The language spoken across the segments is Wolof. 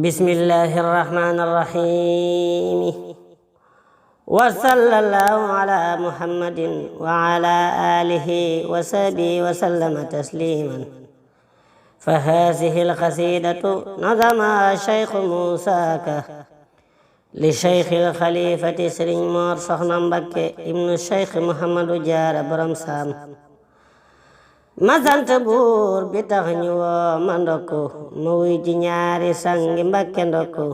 بسم الله الرحمن الرحيم وصلى الله على محمد وعلى آله وصحبه وسلم تسليما. فهذه القصيدة نظمها الشيخ موسى كا لشيخ الخليفة سرين مور سخنا مبكي ابن الشيخ محمد جار برم سام. ma sant buur bi tax ñu woo ma ndokku ma wuy ji ñaari sangi Mbàkke ndokku.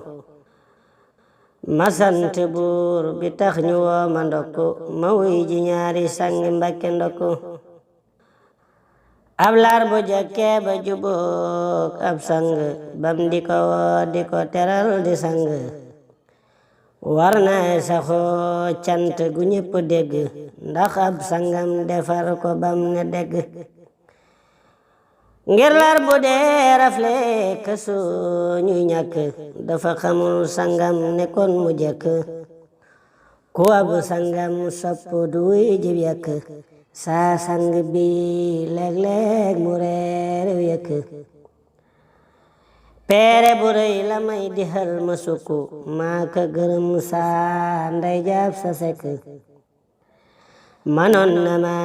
ma sant buur bi tax ñu woo ma ndokku ma wuy ji ñaari sangi Mbàkke ndokku. ab laar bu jëkkee ba jubook ab sang bam di ko woo di ko teral di sang. war na saxoo cant gu ñépp dégg ndax ab sangam defar ko bam ne dégg. ngir lar bu dee rafle kasu ñuy ñàkk dafa xamul sangam nekkoon mu jëkk. ku ab sangam sopp du wuy jib yàkk saa sang bi léeg-léeg mu reerew yëkk. peere bu rëy la may dixal ma sukku maa ka gërëm saa ndey jaab sa sekk. manoon na ma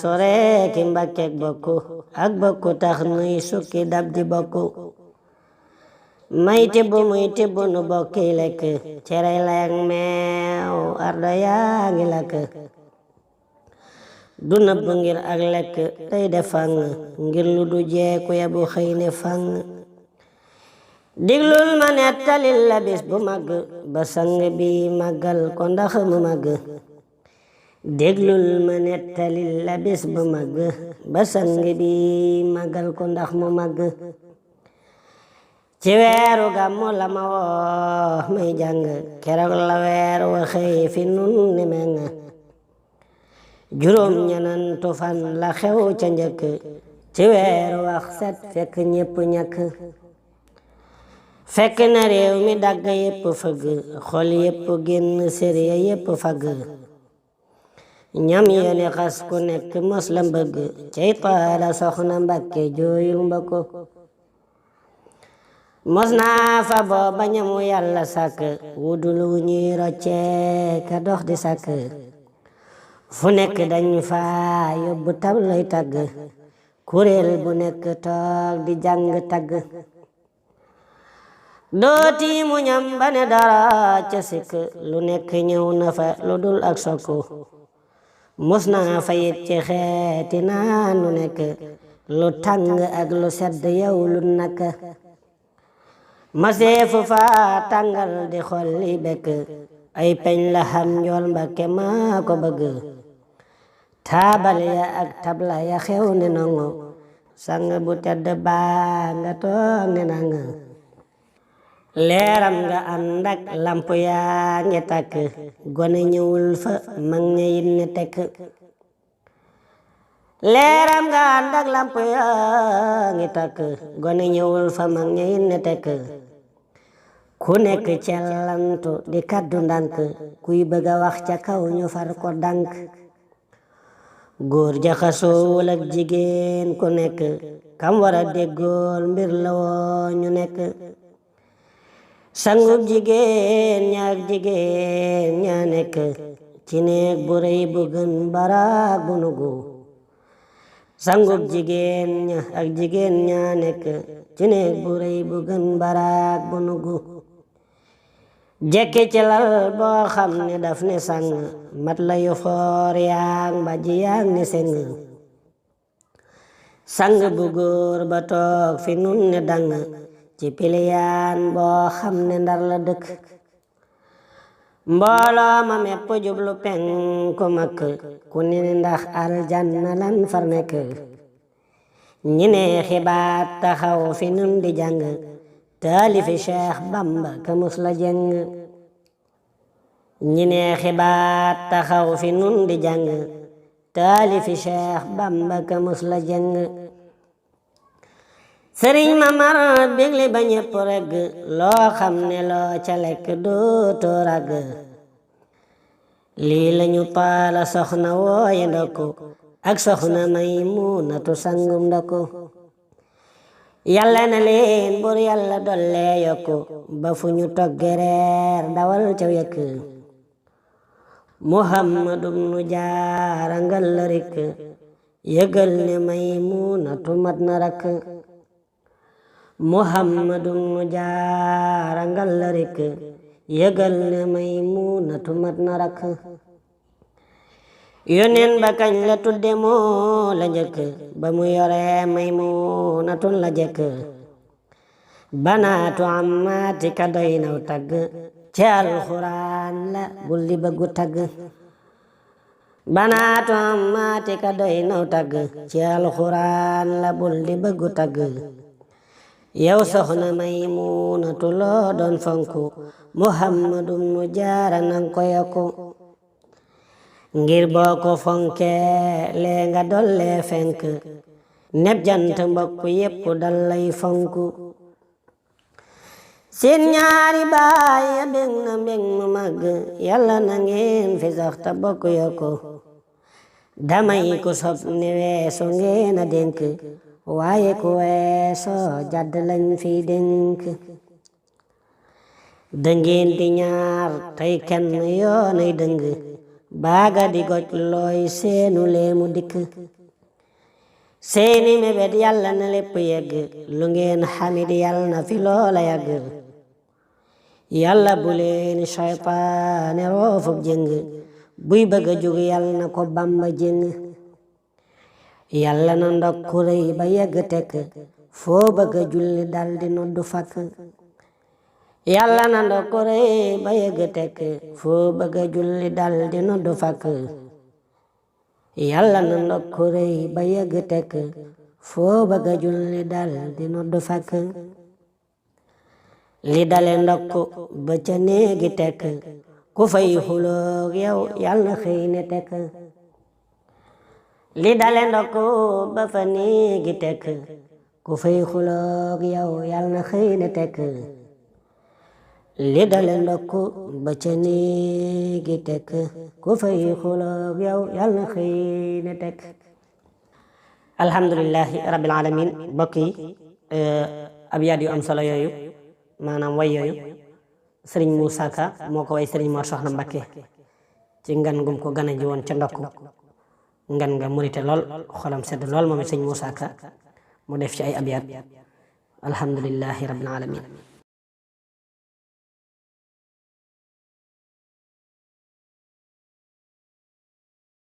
sore ki Mbàkkeek bokku ak bokku tax nuy sukki dab di bokku. may tibb muy tibb nu bokki lekk cere leek meew ardo yaa ngi lakk. du nëbb ngir ak lekk tey def fang ngir lu du jeeku ya bu xëy ne fang. diglul ma nettalil la bis bu màgg ba sang bi màggal ko ndax mu màgg. déglul ma nettalil la bis bu màgg ba sang bi màggal ko ndax mu màgg. ci weeru gàmmu la ma woo may jàng keroog la weer wa xëy fi nun ni meng. juróom ñenantu fan la xew ca njëkk ci weeru wax set fekk ñépp ñàkk. fekk na réew mi dagg yépp fëgg xol yépp génn sériya yépp fagg. ñam yene xas ku nekk mos la mbëgg cey taala soxna Mbàkke jooyul mbëkko. mos naa fa booba ñamu yàlla sàkk wudul wu ñuy roccee ka dox di sàkk. fu nekk dañ fa yóbbu tabloy tagg kuréel bu nekk toog di jàng tagg. dooti mu ñam ba ne dara ca sikk lu nekk ñëw na fa lu dul ak sokku. mos naa fa yit ci xeeti naan lu nekk lu tàng ak lu sedd yow lu nakk. maseefu fa tàngal di xolli bekk ay peñ la xam njool Mbàkke maa ko bëgg. taabal ya ak tabla ya xew ne nongo sang bu tedd baa nga toog ne nang. leeram nga ànd ak lamp yaa ngi takk gone ñëwul fa mag ña yit ne tekk. leeram nga ànd ak lamp yaa ngi takk gone ñëwul fa mag ña yit ne tekk. ku nekk cellantu di kaddu ndànk kuy bëgg a wax ca kaw ñu far ko dànk. góor jaxasoowul ak jigéen ku nekk kam war a déggool mbir la woo ñu nekk. sangub jigéen ñaak jigéen ñaa nekk ci néeg bu rëy bu gën baraak bu nugu. sangub jigéen ña ak jigéen ñaa nekk ci néeg bu rëy bu gën baraak bu nugu. jekki ci lal boo xam ne daf ne sang mat la yu foor yaak mbàjj yaak ne seng. sang bu góor ba toog fi nun ne dang ci piliyaan boo xam ne Ndar la dëkk. mbooloo ma mepp jublu penku makk ku ne ndax aljanna lan far nekk. ñi ne xibaat taxaw fi nun di jàng taalifi Cheikh Bamba ka mus la jeng. ñi ne xibaat taxaw fi nun di jàng taalifi Cheikh Bamba ka mus la jeng. sëriñ ma mar bégli ba ñépp regg loo xam ne loo ca lekk dootoo ragg. lii lañu taala soxna wooye ndokku ak soxna Maymunatu sangum ndokku. yàlla na leen bur yàlla dolle yokku ba fu ñu togge reer dawal ca yekk muhammadu nu jaara ngal la rek yëgal ne Maymunatu mat na rakk muhammadu nu jaara ngal la rek yëgal ne Maymunatu mat na rakk yónneen ba kañ la tudde moo la njëkk ba mu yore Maymunatu la jëkk banaatu ammaati ka doy naw tagg ci alxuraan la bul di bëggu tagg banaatu ammaati ka doy naw tagg ci alxuraan la bul di bëggu tagg yow soxna Maymunatu loo doon fonku muhammadu nu jaara nang ko yokku ngir boo ko fonke lee nga dolle fenk neb jant mbokk yépp dal lay fonku seen ñaari baay ya bég na mbég mu màgg yàlla na ngeen fi sax ta bokk yokku damay ku sob ni weeso ngeen a dénk waaye ku weeso jadd lañ fi dénk dëngeen di ñaar tey kenn yoonay dëng baaga di goj looy seenu leemu dikk seeni mébét yàlla na lépp yegg lu ngeen xamit yàlla na fi loola yàgg yàlla bu leen seytaane roofub jëng buy bëgg a jóg yàlla na ko bamba jëng yàlla na ndokku rëy ba yegg tekk foo bëgg a julli dal di noddu fakk yàlla na ndokku rëy ba yegg tekk foo bëgg a julli dal di noddu fakk yàlla na ndokku rëy ba yegg tekk foo bëgg a julli dal di noddu fakk li dale ndokku ba ca néegi tekk ku fay xuloog yow yàlla na xëy ne tekk li dale ndokku ba fa néegi tekk ku fay xuloog yow yàlla na xëy ne tekk li dale ndokku ba ca néegi tekk ku fay xuloog yow yàlla na xëy ne tekk alhamdulillahi rabbil alamin mbokk yi abyaat yu am solo yooyu maanaam way yooyu sëriñ Moussa Ka moo ko way sëriñ Mor Soxna Mbakke ci ngan gum ko gane ji woon ca ndokku ngan nga murite lool xolam sedd lool moom it sëriñ Moussa Ka mu def ci ay abyaat alhamdulillahi rabbil alamin